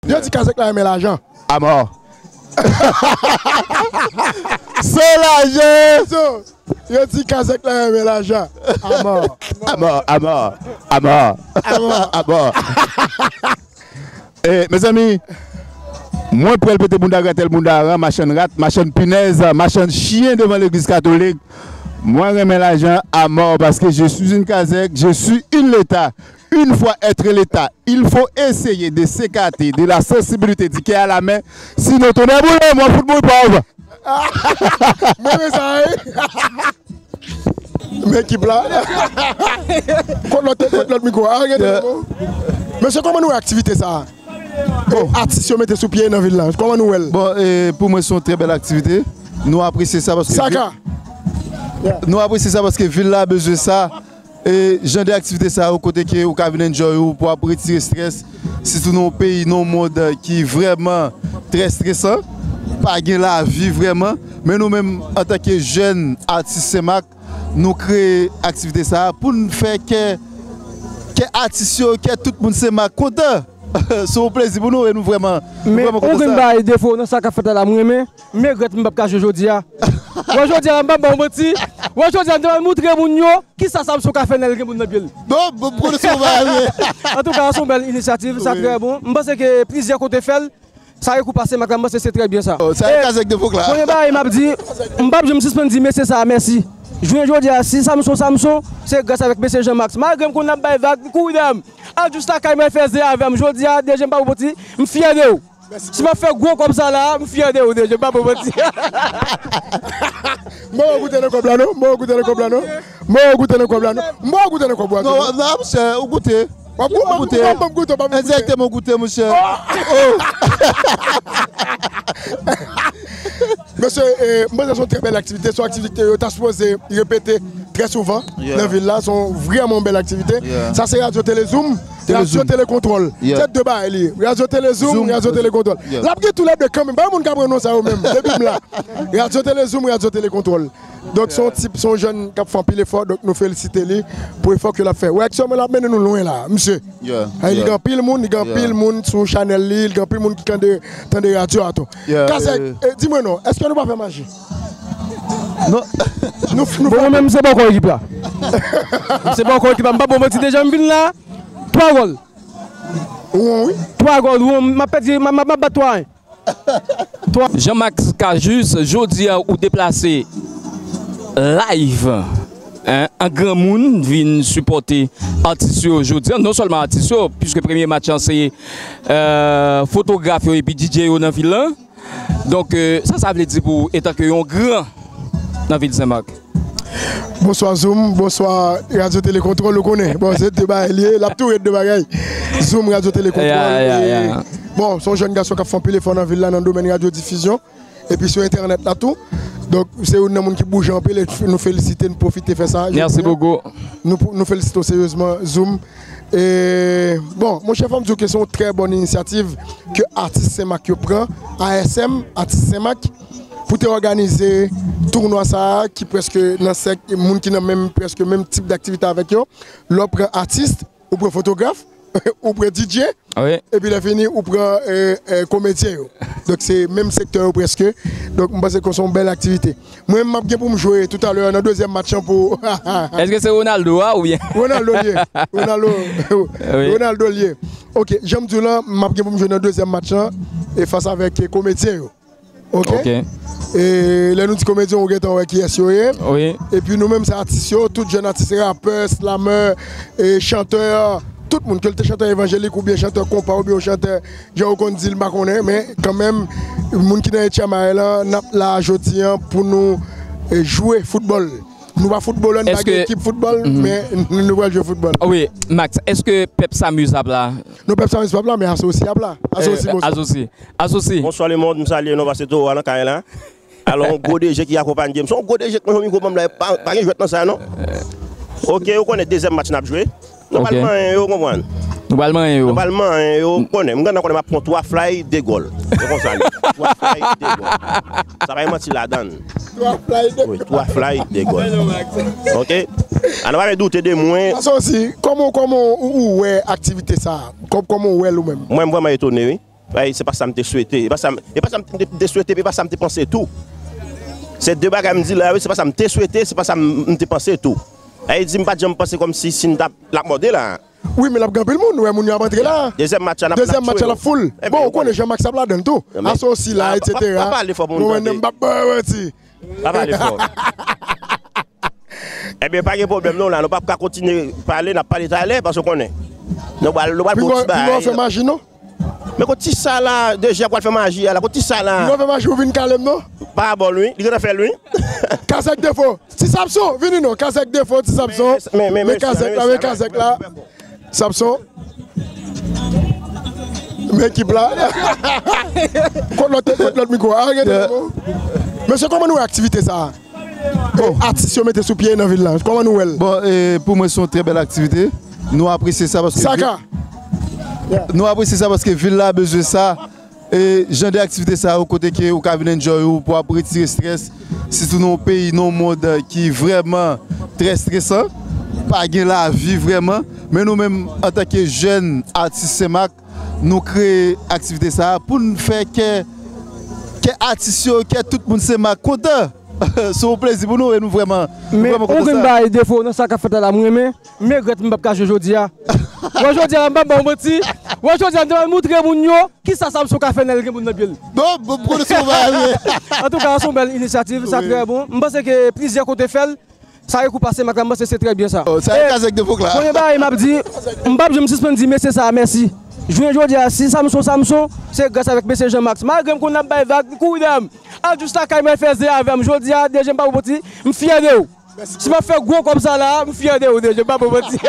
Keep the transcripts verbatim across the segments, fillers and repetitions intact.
Yo di Kazèk la renmen lajan. Amò. Se lajan. So, yo di Kazèk la renmen lajan. Amò. Amò, amò, amò. Amò. Amò. Eh, mezanmi, mwen prè l pete bounda gratèl, bounda aran, machann rat, machann pinèz, machann chyen devan legliz katolik. Mwen renmen lajan amò paske je suis une kazèk, je suis une leta. Une fois être l'État, il faut essayer de s'écarter de la sensibilité du cœur à la main, sinon tonnerre boule, mwen fout mwen pòv. Mwen renmen sa, wi. Men ekip la. Kot lòt, kot lòt mikwo a? Mesye, kòman nou wè aktivite sa a? Bon. Atis yo mete sou pye nan vil la. Kòman nou wè l? Bon, e, pou mwen, se yon trè bèl aktivite. Nou apresye sa paske Saka. Nou apresye sa paske vil la bezwen sa. E, jan de aktivite sa yo, kote ke ou ka vin enjoy ou, pou ap retire strès, sitou nan yon peyi, nan yon mond, eh, ki vrèman trè stresan, pa gen lavi vrèman. Men nou menm, antanke jèn atis Senmak, nou kreye aktivite sa a pou n fè kè, kè atis yo, kè tout moun Senmak kontan. Se yon plezi pou nou e nou vrèman, nou Men vrèman yon kontan grenn sa. Bagay defo nan sa k ap fèt la, la, m renmen. M regrèt m p ap ka jwe jodi a. Wè jodi a la, m p ap ba w manti. Wè jodi a, m te pral moutre moun yo kisa Samson ka fè lè l gen moun nan pye l. Non, m konnen se yon bagay, wi. Antouka, se yon bèl inisyativ, sa Wi. Trè bon. M panse ke plizyè kote fè l, sa yo kou pase Senmak la, m panse se trè byen sa. Oh, sa e E kazèk de fok la. Premye bagay m ap di, m p ap janm sispann di mesye sa a mèsi. Jounen jodi a, si Samson, Samson, se gras avèk mesye Jean Max. Malgre m konn ap bay vag, kouri dèyè m. Al jis lakay mwen fè ze avè m. Jodi a, D J, m pa pou manti, m fyè de ou. Si m ap fè gwo kòb sa la, m fyè de ou, D J, m pa pou manti. M pa goute nan kòb la, non. M pa goute nan kòb la, non. M pa goute nan kòb la, non. M pa goute nan kòb la, Non, non. Non, monchè, ou goute. W ap gou-, w ap goute. W ap goute, w ap goute. Endirektèman, ou goute, monchè. Oh. Oh. Mesye, eh, m panse se yon trè bèl aktivite. Se yon aktivite yo ta sipoze repete trè souvan Yeah. nan vil la. Se yon vrèman bèl aktivite. Yeah. Sa se Radyo Tele Zoom, Tele Radyo Zoom. Tele Kontwòl. Yeah. Se de bagay li ye. Radyo Tele Zoom, Zoom, Radyo Tele Kontwòl. Yeah. L ap gen tou lè de kanmenm. Pa gen moun k ap pran non sa yo menm. Depi m la. Radyo Tele Zoom, Radyo Tele Kontwòl. Donk, se yon Yeah. tip, se yon jèn k ap fè anpil efò. Donk, nou felisite li pou efò ke l ap fè. Wè, aktyèlman, l ap mennen nou lwen la, misye. Yeah, Ay, li yeah. gen anpil moun, li gen Yeah. anpil moun sou chanèl li, li gen anpil moun ki tande, tande radyo a tou. Yeah, Kazèk, eh. eh, di mwen non, èske nou pa fè maji? Non. Nou, nou Bon, fè mwen menm, se bòkò ekip la. Se bòkò ekip la. M pa bon manti, deja m vin la. Twa gòl. Ou won, wi. Twa gòl, ou won, m ap pèdi, m ap, m ap bat twa a. Jean-Max Cajuste, jodi a ou deplase live, en, an granmoun vin sipòte atis yo jodi a. Non sèlman atis yo, piske premye match lan se, euh, fotograf yo epi D J yo nan vil lan. Donk, euh, sa sa vle di pou ou etanke yon gran nan vil Senmak? Bonswa Zoom, bonswa Radyo Tele Kontwòl, ou konnen. Bon, se de bagay li ye, l ap tou ret de bagay. Zoom, Radyo Tele Kontwòl, Yeah, yeah, e, yeah. bon, se yon jèn gason k ap fè anpil efò nan vil la, nan domèn radyo difizyon, epi sou entènèt la tou. Donk, se youn nan moun ki bouje anpil, e nou felisite, nou pwofite fè sa. Merci beaucoup. Nou, nou felisite w seryezman, Zoom. E, bon, monchè, fò m di w ke se yon trè bòn inisyativ ke atis Senmak yo pran, A S M, atis Senmak, pou te òganize tounwa sa a ki prèske nan sèk moun ki nan menm, prèske menm tip daktivite avèk yo. Lè w pran atis, ou pran fotograf, ou pran D J, Wi. epi lè fini, ou pran, eh, eh, komedyen yo. Donk, se menm sektè yo prèske. Donk, m panse ke se yon bèl aktivite. Mwen, m ap gen pou m jwe toutalè nan dezyèm match lan pou Èske se Ronaldo a oubyen? Ronaldo l ye. Ronaldo, Wi. Ronaldo l ye. Ok, jan m di w lan, m ap gen pou m jwe nan dezyèm match lan e fas avèk, eh, komedyen yo. Ok? Ok. E lè nou di komedyen, ou gentan wè kiyès yo ye. Wi. Epi nou menm, se atis yo, tout jèn atis, rapè, slamè, e chantè, tout moun, ke l te chantè evanjelik oubyen chantè konpa oubyen yon chantè jan yo konn di l, m pa konnen, men kanmenm, moun ki nan H M I lan, n ap la jodi an pou nou, eh, jwe foutbòl. Nou pa foutbolè, nou pa gen Èske ekip foutbòl, Mhm. men nou pral jwe foutbòl. Wi, Max, èske Pep Samuz ap la? Non, Pep Samuz p ap la, men Asosi ap la. Asosi, Eh, bonswa. Asosi. Asosi. Bonswa lemonn, m salye nou, pase Toro a nan kay la. Alò, yon gwo D J ki akonpanye m. Se yon gwo D J k mwen jwenn mikwo ban m la, pa, pa gen jwèt nan sa, non? Ok, ou konnen dezyèm match n ap jwe. Nou pral Ok. manyen yo, konprann. Nou pral manyen yo. Nou pral manyen yo, konnen. M gentan konnen m ap pran twa fly, de gòl. Se konsa li. Twa fly, de gòl. Sa pa gen manti ladan l. Twa fly, de Wi, twa fly, de gòl. Ok? A nou pa vin doute de mwen. Asosi, kòman, kòman ou, ou wè aktivite sa a? Kò-, kòman ou wè l ou menm? Mwen, m vrèman etone, wi. Ay, se pa sa m te swete. E pa sa m, e pa sa m te, te swete, e pa sa m te panse tou. Se de bagay m di la, wi, se pa sa m te swete, se pa sa m, m te panse tou. Ay, di m pa t janm panse kòmsi si n t ap, l ap mòde la. Wi, men l ap gen anpil moun. Ou wè moun yo ap antre la. Dezyèm match la, n ap, n ap tchwe yo. Dezyèm match la ap full. Bon, ou konnen Jean Max ap ladan tou. Asosi la, etsetera. Pa, pa, pa pale fò pou moun tande. Mwen menm m p ap, wè, wè, ti. Pa pale fò. Ebyen, pa gen pwoblèm non la, nou p ap ka kontinye pale, n ap pale talè, paske w konnen. Nou pral, nou pral bon ti bagay. Pinga w fè maji non. Men kot ti sa la, deja pral fè maji a la, kot ti sa la. Pinga w fè maji, ou vin kale m non. Pa bòl wi, li gentan fè l wi. Kazèk Defo, ti Sapson, vini non, Kazèk Defo, ti Sapson. Men, men, men, men kazèk la, men kazèk la. Sapson. Men ekip la. Kot lòt, kot lòt mikwo a, rete non. Mesye, kòman nou wè aktivite sa a? Bon. Atis yo mete sou pye nan vil la. Kòman nou wè l? Bon, e, pou mwen, se yon trè bèl aktivite. Nou apresye sa paske Saka. Nou apresye sa paske vil la bezwen sa. E, jan de aktivite sa yo, kote ke ou ka vin enjoy ou, pou ap retire strès, sitou nan yon peyi, nan yon mond ki vrèman trè stresan, pa gen lavi vrèman. Men nou menm, antanke jèn atis Senmak, nou kreye aktivite sa a pou n fè kè, kè atis yo, kè tout moun Senmak kontan. Se yon plezi pou nou e nou vrèman, nou vrèman kontan sa. Men yon grenn bagay Defo nan sa k ap fèt la, la, m renmen. M regrèt m p ap ka jwe jodi a. Wè jodi a la, m p ap ba w manti. Wè jodi a, m te pral moutre moun yo kisa Sapson ka fè lè l gen moun nan pye l. Non, bon, m konnen se yon bagay vre. Antouka, se yon bèl inisyativ, sa trè bon. M panse ke plizyè kote fè l. Sa rekou pase Mak la, m panse se trè byen sa. Oh, sa e kazèk de fok la. Premye bagay m ap di, m p ap janm sispann di mesye sa a mèsi. Jounen jodi a, si Samson, Samson, se gras avèk mesye Jean Max. Malgre m konn ap bay vag, li kouri dèyè m. Al jis lakay mwen fè zen avè m. Jodi a, D J, m pa pou manti, m fyè de ou. Si m ap fè gwo kòb sa la, m fyè de ou, D J, m pa pou manti.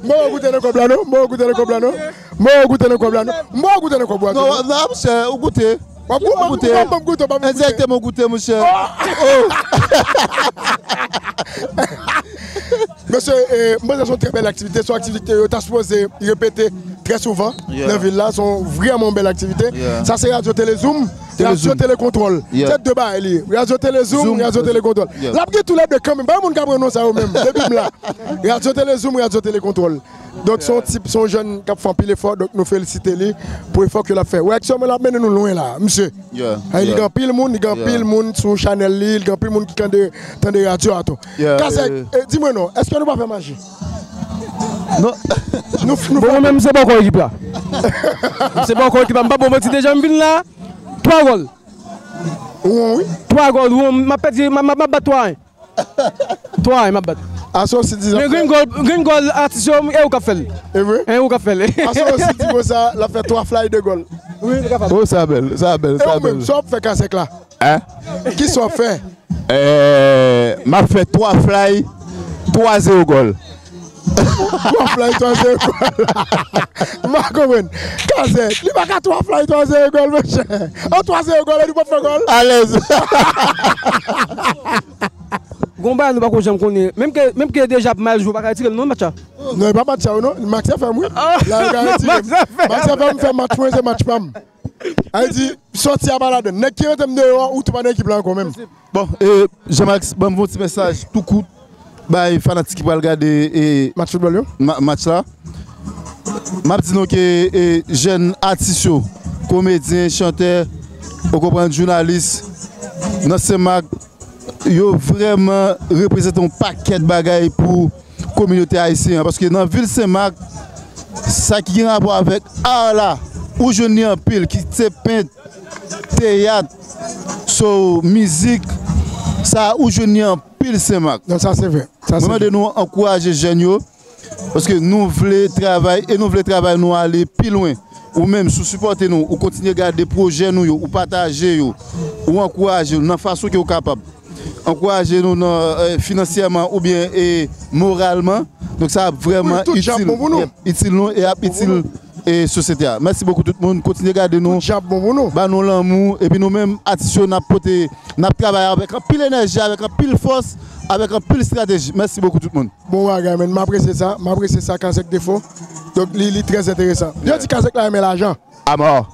Mwen goute nan kòb la non, mwen goute nan kòb la non. Mwen goute nan kòb la non. Mwen goute nan kòb la non. Non, non, monchè, ou goute. W ap goute, w ap goute, w ap goute. Endirektèman goute, monchè. Oh. Mesye, eh, m panse se yon trè bèl aktivite. Se yon aktivite yo ta sipoze repete trè souvan nan vil la. Se yon vrèman bèl aktivite. Sa se Radyo Telezoom, Radyo Telekontwòl. Se de bagay li ye. Radyo Telezoom, Radyo Telekontwòl. L ap gen toulède kanmenm. Pa gen moun k ap pran non sa yo menm. Depi m la. Radyo Telezoom, Radyo Telekontwòl. Donk, se yon tip, se yon jèn k ap fè anpil efò, donk nou felisite li pou efò ke l ap fè. Reaksyon mwen l ap mennen nou lwen la, misye. Ay, li gen anpil moun, li gen anpil moun sou chanèl li, li gen anpil moun ki tande, tande radyo a tou. Kazèk, eh, di mwen non, èske nou pa fè maji? Non. Nou, nou bon, mwen menm, se bòkò ekip la. Se bòkò ekip la. M pa bon manti, deja m vin la, twa gòl. Won, wi. Twa gòl, won, m ap pèdi, m ap, m ap, m ap bat twa a. Twa a, m ap bat. Asosi di. Men grenn gòl, grenn gòl atis yo, e ou k ap fè l. E vre? E ou k ap fè l. Asosi di konsa, l ap fè twa flay de gòl. Wi, li kapab. Oh, sa bèl, sa bèl, sa bèl. E ou menm, sa w ap fè Kazèk la? Hein? Kisa w ap fè? Eh, m ap fè twa flay, twa zewo gòl. Twa flay, twa zewo gòl. M pa konprann. Kazèk, li pa ka twa flay, twa zewo gòl, monchè. An twa zewo gòl, e li p ap fè gòl. Alèz. Gon bagay nou pako janm konnen. Menm ke, menm ke deja ap mal jwe, ou pa ka retire l non, match la. Non, e pa match sa yo non. Max F M, wi. La, yo ka retire. Max F M. Max F M fè match mwen, se match pa m. Sa vle di, sòti a pa ladann. Nèg ki rete m deyò, ou tou pa nan ekip la ankò menm. Bon, e, Jean Max, ban m yon ti mesaj tou kout bay fanatik ki pral gade, e, match foutbòl yo? Ma-, match la. M ap di nou ke, e, jèn atis yo, komedyen, chantè, ou konprann, jounalis, nan Senmak, yo vrèman reprezante yon pakèt bagay pou kominote ayisyen an. Paske nan vil Senmak, sa ki gen rapò avèk ar la, ou jwenn li anpil, kit se pent, teyat, so, mizik, sa ou jwenn li anpil Senmak. Non, sa se vre. Sa se vre. Mwen mande nou ankouraje jèn yo, paske nou vle travay, e nou vle travay nou ale pi lwen. Ou menm, si w sipòte nou, ou kontinye gade pwojè nou yo, ou pataje yo, ou ankouraje nou nan fason ke w kapab. Ankouraje nou nan, eh, finansyèman oubyen, eh, moralman. Donk, sa ap vrèman itil, itil nou e ap itil, eh, sosyete a. Mèsi bokou tout moun. Kontinye gade nou. Tout djab bon pou nou. Ba nou lanmou. Epi nou menm, atis yo, n ap pote, n ap travay avèk anpil enèji, avèk anpil fòs, avèk anpil estrateji. Mèsi bokou tout moun. Bon bagay, men. M apresye sa. M apresye sa, Kazèk Defo. Donk, li, li trè enteresan. Yo di Kazèk la renmen lajan. Amò.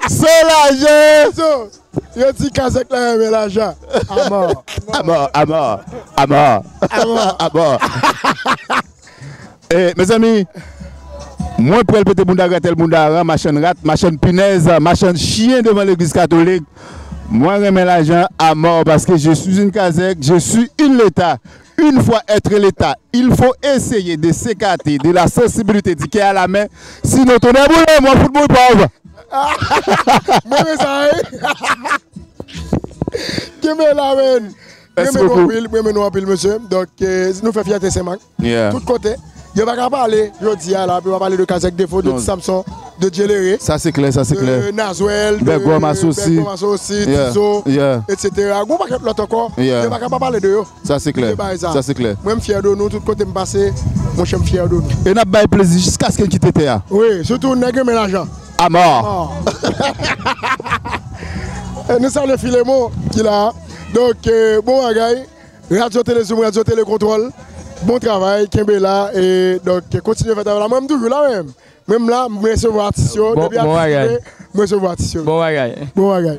Se lajan. So, yo di Kazèk la renmen lajan. Amò. Amò, amò, amò. Amò. Amò. Eh, mezanmi, Mwen prè l pete bounda gratèl, bounda aran, machann rat, machann pinèz, machann chyen devan legliz katolik. Mwen renmen lajan amò paske je suis une kazèk, je suis une leta. Une fois être l'État, il faut essayer de s'écarter de la sensibilité du cœur à la main, sinon tonè boule, mwen fout mouri pòv. Mwen renmen sa wi. Kenbe la men. Mwen renmen nou anpil, mwen renmen nou anpil mesye. Donk nou fè fyète Senmak. Tout kote. Yo pa ka pale jodi a la, yo pa pale de Kazèk Defo, de Ti Samson, de Djelere. Sa se klè, sa se klè. Nazwèl, de Bègòm Asosi, Tizo, etsetera. Gon pakèt lòt ankò. Yo pa ka pa pale de yo. Sa se klè. Sa se klè. Mwen m fyè de nou, tout kote m pase, monchè m fyè de nou. E n ap bay plezi jiskaske n kite tè a. Wi, sitou nèg renmen lajan. Amò. Nou salye Filemon ki la. Donk bon bagay. Radyo Tele Zoom, Radyo Tele Kontwòl. Bon travay, kenbe la e donk kontinye fè travay la. Mwen m toujou la menm. Menm la, m resevwa atis yo. Depi atis rive, m resevwa atis yo. Bon bagay. Bon bagay.